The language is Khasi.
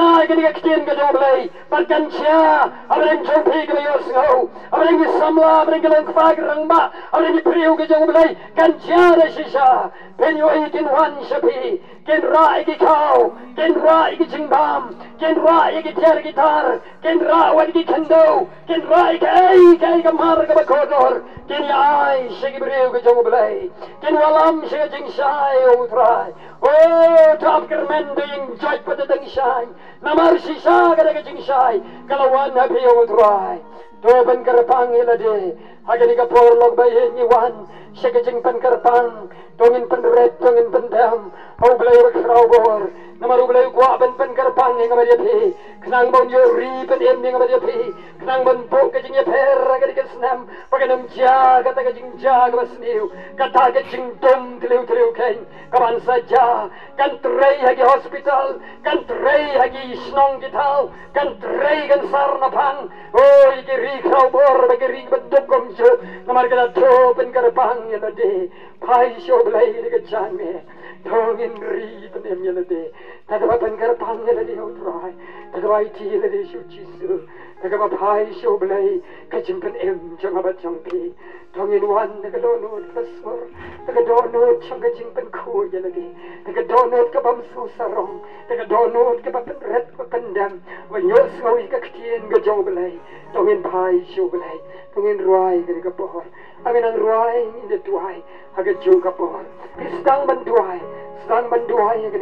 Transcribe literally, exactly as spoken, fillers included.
Ai, kane ka ktien ka jong U Blei, bad kan jia ha pdeng jong phi kiba ïohsngew, ha pdeng ki samla, ha pdeng ki longkpa ki rangbah, ha pdeng ki briew ki jong U Blei, kan jia da shisha. Phin ïohi kin wan sha phi, kin rah ïa ki khaw, kin rah ïa ki jingbam, kin rah ïa ki tiar ki tar, kin rah wat ïa ki khyndew, kin rah ïa kaei kaei ka mar kaba kordor, kin ïa ai sha ki briew ki jong U Blei, kin wallam sha ka jingshai, O Trai. O, to ap kyrmen da ïing joit bad da dangshaiñ. Namar shisha ka dei ka jingshai ka la wan ha phi, O Trai. To pynkyrpang ïa lade ha kane ka por lok ba ïeit, ngi wan sha ka jingpynkyrpang. To ngin pynrit, to ngin pyndem ha U Blei uba khraw bor. Namar U Blei u kwah ban pynkyrpang ïa nga bad ïa phi, khnang ba un ïoh ri pynim ïa nga bad ïa phi, khnang ban buh ka jingïapher ha kane ka snem, ba kan ym jia kata ka jingjia kaba sniew, kata ka jingdum tliw tliw keiñ kaban sa jia. Kan trei ha ki hospital, kan trei ha ki shnong ki thaw, kan trei kan sar na phang. O, ïa ki ri khraw bor bad ki ri ba duk kumjuh. Namar kata to pynkyrpang ïa lade. Phai sha U Blei da ka jingeh. To ngin ri pynim ïa lade da kaba pynkyrpang ïa lade, O Trai, da kaba aiti ïa lade sha U Jisu, da kaba phai sha U Blei ka jingpynim jong nga bad jong phi. To ngin wan da ka dohnud ka sur, da ka dohnud jong ka jingpynkhuid ïa lade, da ka dohnud ka bym sngewsarong, da ka dohnud kaba pynrit ba pyndem, ba ïohsngew ïa ka ktien ka jong U Blei. To ngin phai sha U Blei, to ngin rwai kane ka por. Ngin nang rwai, ngin da duwai ha ka jong ka por. Phi sdang ban duwai, sdang ban duwai ha ka